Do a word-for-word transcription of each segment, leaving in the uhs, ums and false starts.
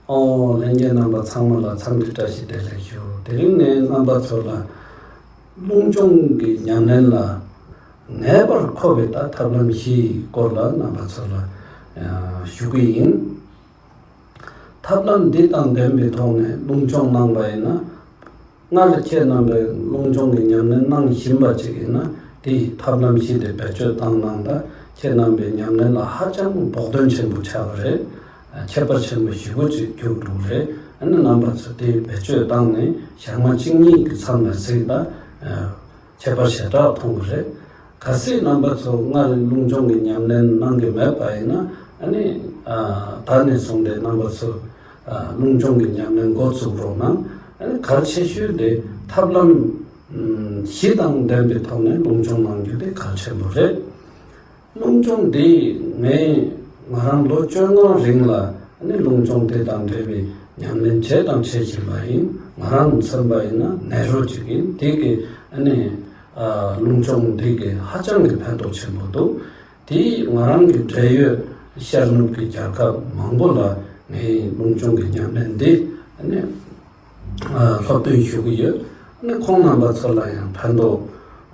ཨོ། ལྷན་རྒྱས་རྣམ་པ་ཚང་མ་ལ་འཚམས་འདྲི་བཀྲ་ཤིས་བདེ་ལེགས་ཞུ། དེ་རིང་ངས་རྣམ་པ་ཚོ་ལ་རླུང་སྦྱོང་གི་ཉམས་ལེན་ལ་ངེས་པར་མཁོ་བའི་ད་ཐབས་ལམ་བཞིའི་སྐོར་ལ་རྣམ་པ་ཚོ་ལ་ཨ་ཞུ་གི་ཡིན། ཐབས་ལམ་འདི་དང་ལྡན་པའི་ཐོག་ནས་རླུང་སྦྱོང་གནང་བ་ཡིན་ན། སྔར་ཁྱེད་རྣམ་པས་རླུང་སྦྱོང་གི་ཉམས་ལེན་གནང་བཞིན་པ་ཅིག་ཡིན་ན། དེའི་ཐབས་ལམ་བཞི་དེ་བེད་སྤྱོད་བཏང་གནང་ད་ཁྱེད་རྣམ་པའི་ཉམས་ལེན་ལ་ཧ་ཅང་བོགས་འདོན་ཆེན་པོ་ཆགས་པ་རེད། ཁྱད་པར་ཆེན་པོ་ཞེ་པོ་ཅིག་གྱུར་འགྲོ་གི་རེད། ཨ་ནི་རྣམ་པ་ཚོ་དེ་བེད་སྤྱོད་བཏང་ནས་ཞག་མ་གཅིག་གཉིས་ཀྱི་མཚམས་ལ་གཟིགས་ད་ཁྱད་པར་ཞེ་དྲག་མཐོང་གི་རེད། གལ་སྲིད་རྣམ་པ་ཚོ་སྔར་རླུང་སྦྱོང་གི་ཉམས་ལེན་གནང་གི་མེད་པ་ཡིན་ན། ཨ་ནི་ཨ་ད་ནས་བཟུང་སྟེ་རྣམ་པ་ཚོ་ཨ་རླུང་སྦྱོང་གི་ཉམས་ལེན་འགོ་ཚུགས་རོགས་གནང་། ཨ་ནི་གལ་ཆེ་ཤོས་དེ་ཐབས་ལམ་ཨམ་བཞི་དང་ལྡན་པའི་ཐོག་ནས་རླུང་སྦྱོང་གནང་རྒྱུ་དེ་གལ་ཆེན་པོ་རེད། རླུང་སྦྱོང་འདི་ངས་ང་རང་ལོ་བཅོ་ལྔ་རིང་ལ་ཨ་ནི་རླུང་སྦྱོང་དེ་དང་འབྲེལ་བའི་ཉམས་ལེན་བྱས་དང་བྱེད་བཞིན་པ་ཡིན། ང་རང་མཚོན་པ་ཡིན་ན་ནད་རོ་གཅིག་ཡིན། དེ་གི་ཨ་ནི་ཨ་རླུང་སྦྱོང་འདི་གི་ཧ་ཅང་གི་ཕན་ཐོགས་ཆེན་པོ་འདུག། དེས་ང་རང་གི་འབྲེལ་ཡོད་ཤར་ནུབ་ཀྱི་རྒྱལ་ཁབ་མང་པོ་ལ་ངའི་རླུང་སྦྱོང་གི་ཉམས་ལེན་འདི་ཨ་ནི་ཨ་སློབ་སྟོན་ཞུ་གི་ཡོད། ཨ་ནི་ཁོང་རྣམ་པ་ཚོ་ལ་ཡང་ཕན་ཐོགས་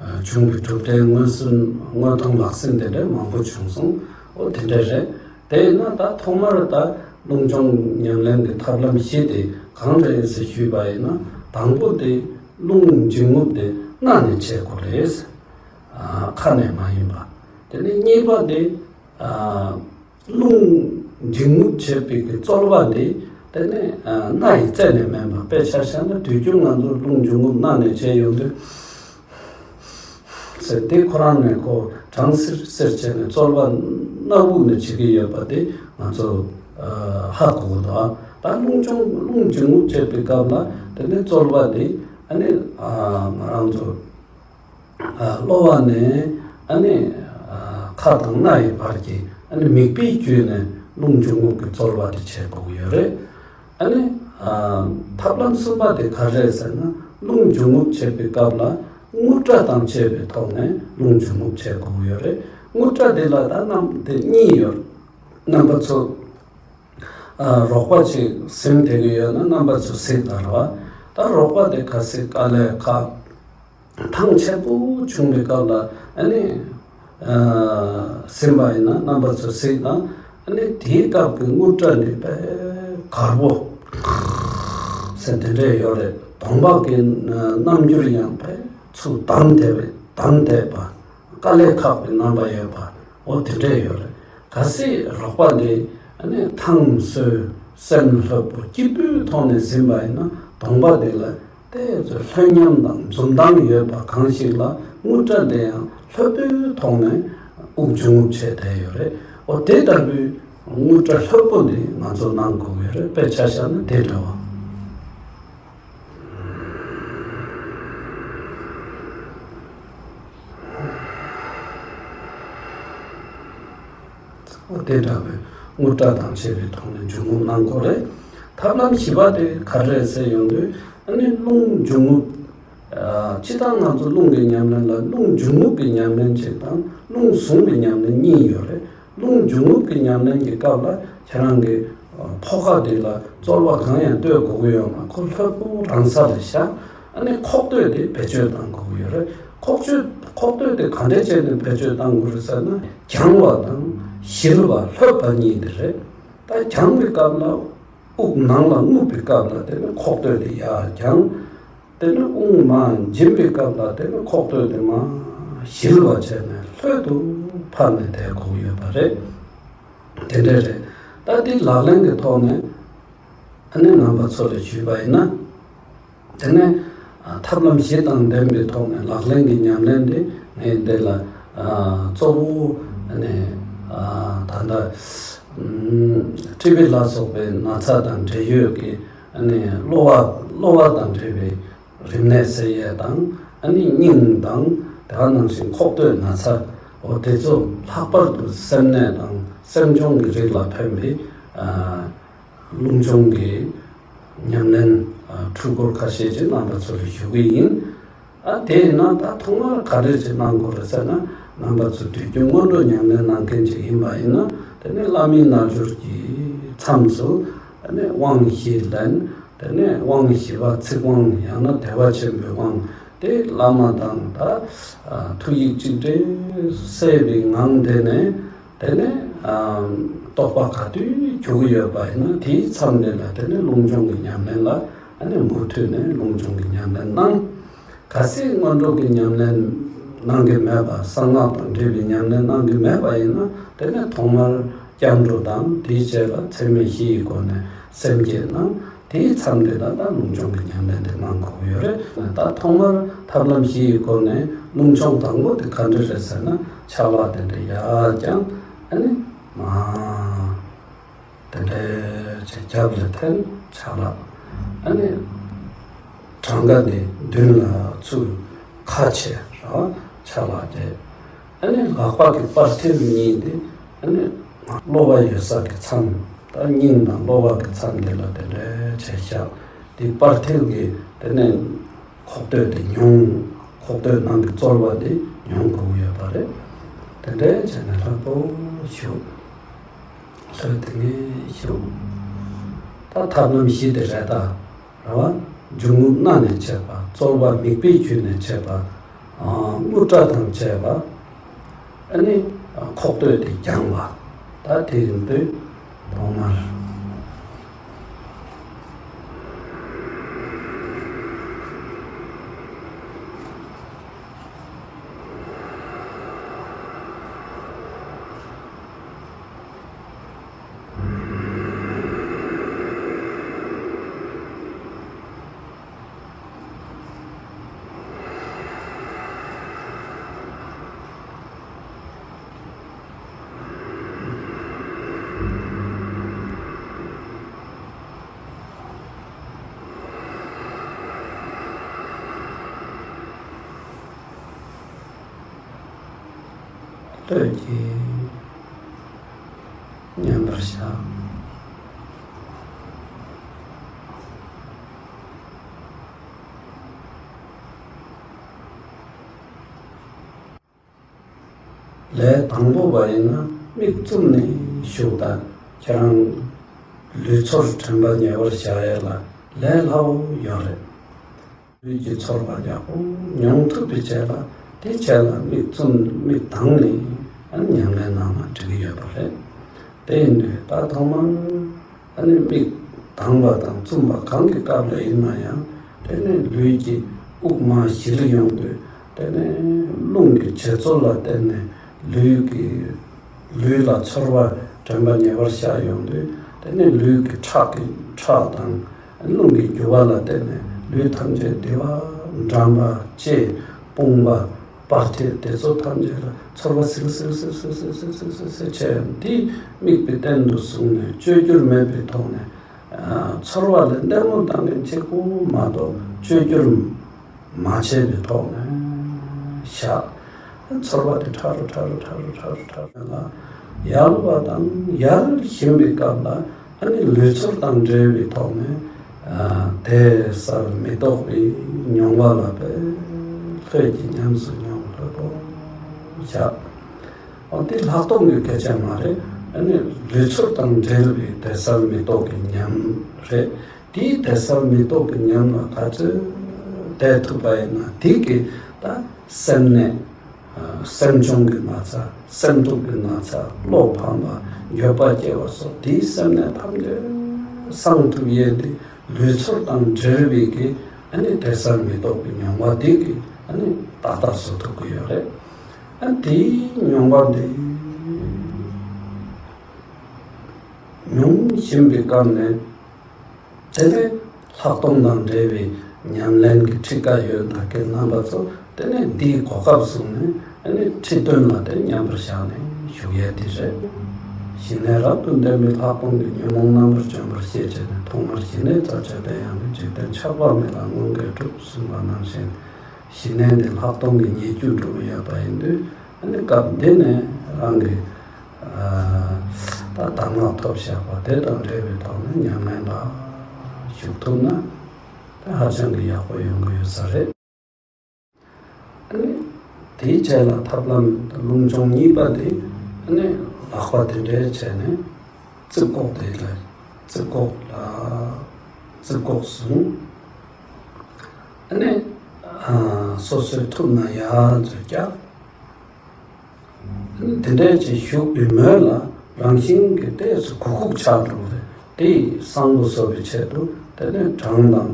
ཨ་བྱུང་བའི་གྲུབ་འབྲས་མངོན་སུམ་དངོས་མཐོང་ལག་ཟིན་དེ་འདྲ་མང་པོ་བྱུང་སོང་། ཨོ་དེ་འདྲ་རེད། དེས་ན་ད་ཐོག་མར་ད་རླུང་སྦྱོང་ཉམས་ལེན་གྱི་ཐབས་ལམ་བཞི་དེ་གང་རེད་ཟེར་ཞུས་པ་ཡིན་ན། དང་པོ་དེ་རླུང་འབྱིན་རྔུབ་དེ་སྣ་ནས་བྱེད་དགོས་རེད། ཨ་ཁ་ནས་མ་ཡིན་པ། དེ་ནས་གཉིས་པ་དེ་ཨ་རླུང་འབྱིན་རྔུབ་བྱེད་པའི་གི་རྩོལ་བ་དེ་དེ་ནས་ཨ་སྣ་ཡི་རྩེ་ནས་མིན་པ། དཔེ་ཆ་བཞག་ན་དུས་རྒྱུན་ང་ཚོ་རླུང་འབྱིན་རྔུབ་སྣ་ནས་བྱས་ཡོང་དུས། ཟེར་དེ་ཁོ་རང་ནས་ཁོ་གྲང་སིར་སིར་བྱས་ནས་རྩོལ་བ་སྣ་བུག་ནས་བྱེད་ཀྱི་ཡོད་པ་དེ་ང་ཚོ་ཨ་ཧ་གོ་གི་འདུག། ད་རླུང་སྦྱོང་རླུང་འབྱིན་རྔུབ་བྱེད་པའི་སྐབས་ལ་དེ་ནས་རྩོལ་བ་དེ་ཨ་ནི་ཨ་ང་རང་ཚོ་ཨ་གློ་བ་ནས་ཨ་ནི་ཨ་ཁ་དང་སྣ་ཡི་བར་གྱི་ཨ་ནི་མིད་པའི་བརྒྱུད་ནས་རླུང་འབྱིན་རྔུབ་ཀྱི་རྩོལ་བ་དེ་བྱེད་དགོས་ཀྱི་ཡོད་རེད། ཨ་ནི་ཨ་ཐབས་ལམ་གསུམ་པ་དེ་ག་རེ་རེད་ཟེར་ན། རླུང་འབྱིན་རྔུབ་བྱེད་པའི་སྐབས་ལ་རྔུལ་སྒྲ་དང་བཅས་པའི་ཐོག་ནས་རླུང་འབྱིན་རྔུབ་བྱེད་དགོས་ཀྱི་ཡོད་རེད། རྔུལ་སྒྲ་དེ་ལ་ད་རྣམ་དེ་གཉིས་ཡོད། རྣམ་པ་ཚོ་ཨ་རོགས་པ་ཅིག་ཟིན་བསྡད་ཀྱི་ཡོད་ན་རྣམ་པ་ཚོ་གཟིགས་དང་ར་བ། ད་རོགས་པ་དེ་ག་ཟིག་དཀའ་ལས་ཁག་ཐང་ཆད་པོ་བྱུང་བའི་སྐབས་ལ་ཨ་ནི་ཨ་ཟིན་པ་ཡིན་ན་རྣམ་པ་ཚོ་གཟིགས་དང་། ཨ་ནི་དེའི་སྐབས་ཀྱི་རྔུལ་སྒྲ་ནི་དཔེ་གར་པོ་ཟེར་དེ་འདྲས་ཡོད་རེད། གདོང་པ་གི་རྣམ་འགྱུར་ཡང་དཔེ་ཚུར་བསྡམས་བསྡད་པའི་བསྡམས་བསྡད་པ། དཀའ་ལས་ཁག་པའི་རྣམ་པ་ཡོད་པ། འོ་དེ་འདྲས་ཡོད་རེད། གལ་སྲིད་རོགས་པ་འདི་ཨ་ནི་ཐང་སོས་སེམས་ལྷོད་པོ་སྐྱིད་པོའི་ཐོག་ནས་ཟིན་པ་ཡིན་ན་གདོང་པ་འདི་ལ་དེ་ཚོ་ལྷོད་ཉམས་དང་འཛུམ་མདངས་ཡོད་པ་གང་ཞིག་ལ་རྔུལ་སྒྲ་དེ་ཡང་ལྷོད་པོའི་ཐོག་ནས་དབུགས་འབྱིན་རྔུབ་བྱས་བསྡད་ཡོད་རེད། འོ་དེ་ལྟ་བུའི་རྔུལ་སྒྲ་ལྷོད་པོ་འདི་ང་ཚོ་གནང་དགོས་ཀྱི་རེད། དཔེ་ཆ་བཞག་ན་དེ་འདྲ་བ། འོ་དེ་འདྲ་བའི་རྔུལ་སྒྲ་དང་བཅས་པའི་ཐོག་ནས་འབྱིན་རྔུབ་གནང་དགོས་རེད། ཐབས་ལམ་བཞི་པ་དེ་ག་རེ་རེད་ཟེར་ཡོང་དུས་ཨ་ནི་རླུང་འབྱིན་རྔུབ། ཨ་སྤྱིར་བཏང་ང་ཚོ་རླུང་གི་ཉམས་ལེན་ལ་རླུང་འབྱིན་རྔུབ་ཀྱི་ཉམས་ལེན་གཅིག་དང་རླུང་བཟུང་བའི་ཉམས་ལེན་གཉིས་ཡོད་རེད། རླུང་འབྱིན་རྔུབ་ཀྱི་ཉམས་ལེན་གྱི་སྐབས་ལ་ཁྱེད་རང་གི་ཨ་ཕོ་ཁ་དེ་ལ་རྩོལ་བ་གང་ཡང་གཏོད་དགོས་ཀྱི་ཡོད་མ། ཁོ་ལྷོད་པོ་རང་ས་ལ་བཞག། ཨ་ནི་ཁོག་སྟོད་དེ་བེད་སྤྱོད་གཏང་དགོས་ཀྱི་ཡོད་རེད། ཁོག་སྤྱོད་ཁོག་སྟོད་དེ་ག་འདྲས་བྱས་ནས་བེད་སྤྱོད་གཏང་དགོས་རེད་ཟེར་ན། བརྒྱང་བ་དང་ཞིལ་བ་ལྷོད་པ་གཉིས་དེ་རེད། ད་བརྒྱང་བའི་སྐབས་ལ་དབུགས་ནང་ལ་རྔུབ་པའི་སྐབས་ལ་དེ་ནི་ཁོག་སྟོད་དེ་ཡར་བརྒྱང་། དེ་ནི་དབུགས་མར་འབྱིན་པའི་སྐབས་ལ་དེ་ནི་ཁོག་སྟོད་དེ་མར་ཞིལ་བ་བྱས་ནས་ལྷོད་དུ་ཕར་ནས་བསྡད་དགོས་ཀྱི་ཡོད་པ་རེད། དེ་འདྲ་རེད། ད་འདི་ལག་ལེན་གྱི་ཐོག་ནས་ཨ་ནི་རྣམ་པ་ཚོ་ལ་ཞུས་པ་ཡིན་ན། དེ་ནས་ཨ་ཐབས་ལམ་བཞི་དང་ལྡན་པའི་ཐོག་ནས་ལག་ལེན་གྱི་ཉམས་ལེན་དེ་ངས་འདི་ལ་ཨ་གཙོ་བོ་ཨ་ནི་ཨ་ད་ལྟ་ཨམ་ཊི་བི་ལ་སོགས་པའི་ན་ཚ་དང་འབྲེལ་ཡོད་ཀྱི་ཨ་ནི་གློ་བ་གློ་བ་དང་འབྲེལ་བའི་རིམས་ནད་སེལ་ཡས་དང་། ཨ་ནི་སྙིང་དང་དེ་ག་ནང་བཞིན་ཁོག་སྟོད་ན་ཚ། འོ་དེ་ཚོ་ལྷག་པར་དུ་སེམས་ནད་དང་སེམས་གཅོང་གི་རིགས་ལ་ཕན་པའི་ཨ་རླུང་སྦྱོང་གི་ཉམས་ལེན་ཨ་འཕྲུལ་འཁོར་ཁ་ཤས་ཅིག་རྣམ་པ་ཚོ་ལ་ཞུ་གི་ཡིན། ཨ་དེས་ན་ད་ཐོག་མར་ག་རེ་ཅིག་གནང་དགོས་རེད་ཟེར་ན། རྣམ་པ་ཚོ་དུས་རྒྱུན་སྔོན་འགྲོ་ཉམས་ལེན་གནང་མཁན་ཅིག་ཡིན་པ་ཡིན་ན། དེ་ནི་བླ་མའི་རྣལ་འབྱོར་གྱི་མཚམས་སུ་ ནས་དབང་བཞི་ལེན། དེ་ནས་དབང་བཞི་པ་ཚིག་དབང་ཡང་ན་བདེ་བ་ཆེན་པོའི་དབང་དེ་བླ་མ་དང་ད་ཐུགས་ཡིད་གཅིག་འདྲེས་སུ་སད་པའི་ངང་དེ་ནས། དེ་ནས་རྟོགས་པ་ག་དུས་གྱུར་ཡོད་པ་ཡིན་ན་དེའི་མཚམས་དེ་ལ་དེ་ནས་རླུང་སྦྱོང་གི་ཉམས་ལེན་ལ་ཨ་ནི་མུ་མཐུད་ནས་རླུང་སྦྱོང་གི་ཉམས་ལེན་གནང་། གལ་སྲིད་སྔོན་འགྲོ་གི་ཉམས་ལེན་གནང་གི་མེད་པ། གསང་སྔགས་དང་འབྲེལ་བའི་ཉམས་ལེན་གནང་གི་མེད་པ་ཡིན་ན། དེ་ནས་ཐོག་མར་སྐྱབས་འགྲོ་དང་དེའི་རྗེས་ལ་ཚད་མེད་བཞི་ཡི་སྒོ་ནས་སེམས་བསྐྱེད་གནང་། དེའི་མཚམས་དེ་ལ་ད་རླུང་སྦྱོང་གི་ཉམས་ལེན་དེ་གནང་དགོས་ཀྱི་ཡོད་རེད། ད་ཐོག་མར་ཐབས་ལམ་བཞི་ཡི་སྒོ་ནས་རླུང་སྦྱོང་དང་པོ་དེ་ག་འདྲ་རེད་ཟེར་ན། ཆ་ལག་དེ་འདྲ་ཡར་བརྐྱངས། ཨ་ནི་མར། དེ་འདྲའི་ཆ་རྒྱབ་ལ་འཐེན། ཆ་ལག་ཨ་ནི་གྲངས་ཀ་དེ་མདུན་ལ་ཚུར་ཁ་ཕྱེ་ར། ཆ་ལག་དེ་ཨ་ནི་ལག་པ་གི་པར་མཐིལ་གཉིས་དེ་ཨ་ནི་གློ་བ་ཡོད་ས་གི་མཚམས། ད་སྙིང་དང་གློ་བ་གི་མཚམས་དེ་ལ་དེ་འདྲའི་ཆ་བཞག་དེ་པར་མཐིལ་གྱི་དེ་ནས་ཁོག་སྟོད་དེ་མྱོང་། ཁོག་སྟོད་ནང་གི་རྩོལ་བ་དེ་མྱོང་དགོས་ཀྱི་ཡོད་པ་རེད། དེ་འདྲའི་བྱས་ནས་ལྷོད་པོ་བཞུགས། ལྷོད་དེ་ནས་བཞུགས། ད་ཐབས་ལམ་བཞི་དེ་རེད་ད། རེད་བ། འབྱུང་རྔུབ་སྣ་ནས་བྱེད་པ། རྩོལ་བ་མིད་པའི་རྒྱུད་ནས་བྱེད་པ། ཨ། རྔུབ་སྒྲ་དང་བཅས་པ། ཨ་ནི་ཁོག་སྟོད་དེ་བརྐྱང་བ། ད་དེ་ཡིན་དུས་ཐོག་མར། ལྷོད་ཀྱིས་མཉམ་པར་བཞག་ལས་དང་པོ་བ་ཡིན་ན་མིག་བཙུམ་ནས་བཞུགས་དང་། ཁྱེད་རང་ལུས་ཚོར་དྲན་པ་ཉེ་བར་བཞག་ཡས་ལ་ལས་སླ་བོ་ཡོད་རེད། ལུས་ཀྱི་ཚོར་བ་ཡག་པོ་མྱོང་ཐུབ་པའི་ཆེད་ལ། དེའི་ཆེད་ལ་མིག་བཙུམ། མིག་གདངས་ནས་ཨ་ནི་ཉམས་ལེན་གནང་ན་འགྲིག་གི་ཡོད་པ་རེད། དེ་ཡིན་དུས་ད་ཐོག་མར་ཨ་ནི་མིག་གདངས་པ་དང་བཙུམ་པ་གང་གི་སྐབས་ལ་ཡིན་ན་ཡང་། དེ་ནས་ལུས་ཀྱི་དབུགས་མར་ཞི་ལི་ཡོང་དུས། དེ་ནས་རླུང་གི་བྱེད་རྩོལ་ལ་བརྟེན་ནས་ལུས་ཀྱི་ལུས་ལ་ཚོར་བ་དྲན་པ་ཉེ་བར་བཞག་ཡོང་དུས། དེ་ནས་ལུས་ཀྱི་ཁྲག་གི་ཁྲག་དང་རླུང་གི་རྒྱུ་བ་ལ་བརྟེན་ནས་ལུས་ཐམས་ཅད་བདེ་བ། འགྲངས་པ། བཅས། སྤུངས་པ། བར་ཐལ། དེ་ཚོ་ཐམས་ཅད་ལ་ཚོར་བ་སིལ་སིལ་བྱས། དེ་མིག་དཔེ་སྟེང་དུ་བཟུང་ནས་བཅོས་བསྒྱུར་མེད་པའི་ཐོག་ནས། ཚོར་བ་ལ་བདེ་མོ་བཏང་མཁན་གཅིག་པུ་མ་གཏོགས་བཅོས་བསྒྱུར་མ་བྱས་པའི་ཐོག་ནས་བཞག་ཚོར་བ་དེ་ཕྲ་རུ་ཕྲ་རུ་ཕྲ་རུ་ཕྲ་རུ་ཕྲ་རུ་ལ་ཡལ་བ་དང་། ཡལ་བཞིན་པའི་སྐབས་ལ་ཨ་ནི་ལུས་ཚོར་དང་འབྲེལ་བའི་ཐོག་ནས། ཨ། དད་གསལ་མི་རྟོག་པའི་མྱོང་བ་ལ་དཔེ་ལྷོད་ཀྱིས་ཉམས་སུ་མྱོང་། ལྷོད་པོ་བཞག་འོ་དེ་ལྷག་མཐོང་གི་སྐད་ཆ་མ་རེད། ཨ་ནི་ལུས་ཚོར་དང་འབྲེལ་བའི་དད་གསལ་མི་རྟོག་གི་ཉམས་རེད། དེའི་དད་གསལ་མི་རྟོག་གི་ཉམས་ལ་ག་ཚོད་དད་ཐུབ་པ་ཡིན་ན། དེ་གིས་ད་སེམས་ནད། སེམས་གཅོང་གི་ན་ཚ། སེམས་སྡུག་གི་ན་ཚ། བློ་ཕམ་པ། འགྱོད་པ་སྐྱེ་བ་སོགས་དེའི་སེམས་ནད་ཐམས་ཅད་སངས་ཐུབ་ཡས་དེ་ལུས་ཚོར་དང་འབྲེལ་བའི་གི་ཨ་ནི་དད་གསལ་མི་རྟོག་པའི་མྱོང་བ་དེ་གིས་ཨ་ནི་ཏག་ཏག་བཟོ་ཐུབ་ཀྱི་ཡོད་རེད། ཨ། དེའི་མྱོང་བ་འདི་མྱོང་བཞིན་པའི་སྐབས་ནས། དེ་ནས་ལྷག་མཐོང་དང་འབྲེལ་བའི་ཉམས་ལེན་གྱི་ཁྲིད་ཀ་ཡོད་ད་གི་རྣམ་པ་ཚོ། དེ་ནས་འདིའི་གོ་སྐབས་བཟུང་ནས་ཨ་ནི་ཁྲིད་སྟོན་ལ་དེ་མཉམ་པར་བཞག་ནས་བཞུགས་ཡས་དེ་རེད། ཞི་གནས་རབ་ཏུ་ལྡན་པའི་ལྷག་མཐོང་གི་ཉོན་མོངས་རྣམ་པར་བཅོམ་པར་ཤེས་བྱས་ནས། ཐོག་མར་ཞི་གནས་རྩ་བཅད་པའི་ཡང་ནི། འཇིག་རྟེན་ཆགས་པ་མེད་ལ་མངོན་དགས་གྲུབ་གསུངས་པ་ནང་བཞིན། ཞི་གནས་འདི་ལྷག་མཐོང་གི་ཉེ་བརྒྱུད་འགྲོ་གི་ཡོད་པ་ཡིན་དུས། ཨ་ནི་སྐབས་འདི་ནས་རང་གི། ཨ། ད་གདམས་ངག་ཐོབ་བཞག་པ་དེ་དང་འབྲེལ་བའི་ཐོག་ནས་ཉམས་ལེན་ལ་ཞུགས་ཐུབ་ན་དེ་ཧ་ཅང་གི་ཡག་པོ་ཡོང་གི་ཡོད་ས་རེད། ཨ་ནི་དེའི་རྗེས་ལ་ཐབས་ལམ་རླུང་སྦྱོང་གཉིས་པ་དེ། ཨ་ནི་ལག་པ་དེ་འདྲའི་བྱས་ནས་རྩིབ་ཀོག་དེ་ལ། རྩིབས་སྒོག་ལ་རྩིབས་སྒོག་བཟུང་། ཨ་ནི་ཨ་སོ་སོའི་ཐུགས་ན་ཡར་འཛུལ་རྒྱག། ཨ་ནི་དེ་འདྲའི་ཅིག་བཞུགས་པའི་མོད་ལ་རང་བཞིན་གྱིས་ཏོག་ཙམ་གུག་གུག་ཆགས་འགྲོ་གི་རེད། དེ་ཡིས་གསང་པོ་བཟོ་བའི་ཆེད་དུ་དེ་ནས་བྲང་དང་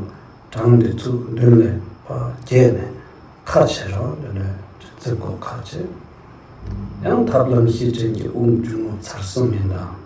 བྲང་དེ་ཚུར་མདུན་ལ་ཕར་བརྒྱབ་ནས་ཁ་ཕྱེ་རོགས། དེ་ནས་རྩིབས་སྒོག་ཁ་ཕྱེ། ཡང་ཐབས་ལམ་བཞི་ཅན་གྱི་དབུགས་འབྱུང་རྔུབ་ཚར་གསུམ་ཡིན་ད།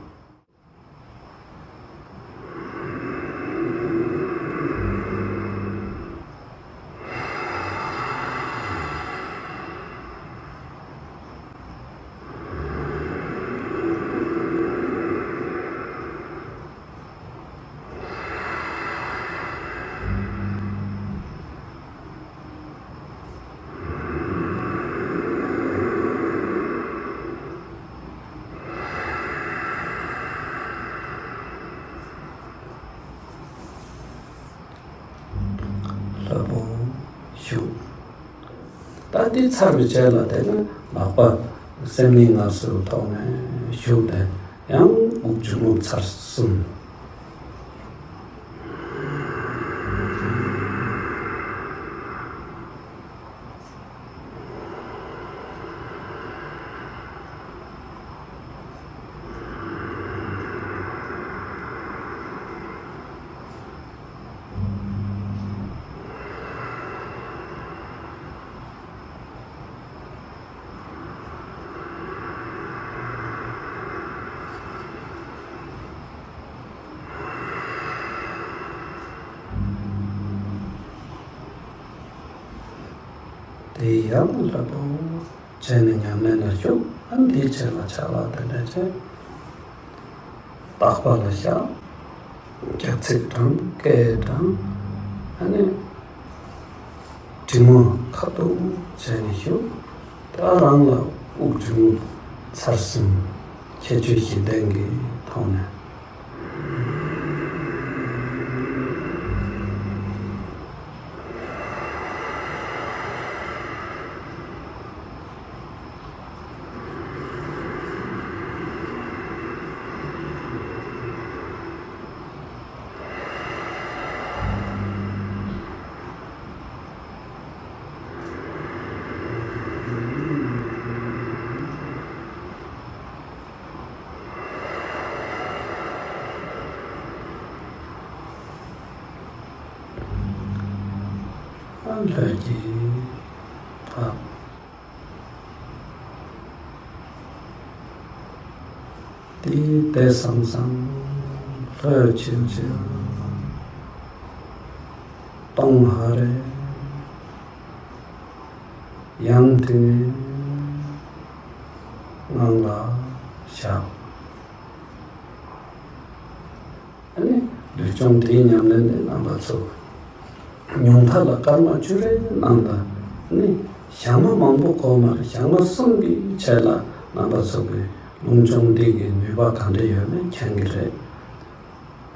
ལྷོད་པོ་བཞུགས། ད་འདི་ཚར་བའི་རྗེས་ལ་དེ་ནས་ལག་པ་སེམས་ཉིད་ངལ་གསོའི་ཐོག་ནས་བཞུགས་ཏེ་ཡང་དབུགས་འབྱུང་རྔུབ་ཚར་གསུམ། དེ་ཡང་ལྷོད་པོ་བྱས་ནས་ཉམས་ལེན་ལ་ཞུགས། ཨ་ནི་དེའི་རྗེས་ལ་ཆ་ལག་དེ་འདྲ་བྱས། ལྟག་པ་ལ་བཞག། རྒྱབ་ཚིགས་དྲངས། སྐེ་དྲངས། ཨ་ནི་གྲིབ་མ་ཁ་ཐུག་བྱས་ནས་བཞུགས། ད་རང་ལ་དབུགས་འབྱུང་རྔུབ་ཚར་གསུམ་ཁྱད་ཆོས་བཞི་ལྡན་གྱི་ཐོག་ནས། ལྷོད་ཀྱིས་བབས། དེ་དེ་སང་སང་ལྷོད་ཆིལ་ཆིལ། སྟོང་ཧ་རེ། ཡང་དེ་ནས་ངང་ལ་བཞག། ཨ་ནི་ལུས་སྦྱོང་དེའི་ཉམས་ལེན་དེ་རྣམ་པ་ཚོ་ཉུང་མཐའ་ལ་སྐར་མ་བཅུ་རེ་གནང་དང་། ཨ་ནི་ཞག་མ་མང་པོ་འགོར་མ་རེད། ཞག་མ་གསུམ་གྱི་རྗེས་ལ་རྣམ་པ་ཚོ་གི་རླུང་སྦྱོང་འདི་གི་ནུས་པ་གང་འདྲ་ཡོད་མེད་མཁྱེན་གྱི་རེད།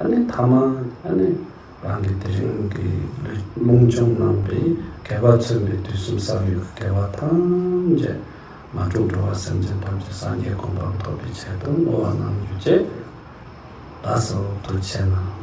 ཨ་ནི་ཐ་མ་ཨ་ནི་རང་གི་དེ་རིང་གི་རླུང་སྦྱོང་གནང་བའི་དགེ་བ་མཚོན་པའི་དུས་གསུམ་བསགས་ཡོད་དགེ་བ་ཐམས་ཅད་མ་གྲུབ་འགྲོ་བ་སེམས་ཅན་ཐམས་ཅད་སངས་རྒྱས་གོ་འཕང་ཐོབ་པའི་ཆེད་དུ་བསྔོ་བ་གནང་རྒྱུ་བཅས། ལགས་སོ། ཐུགས་རྗེ་གནང་།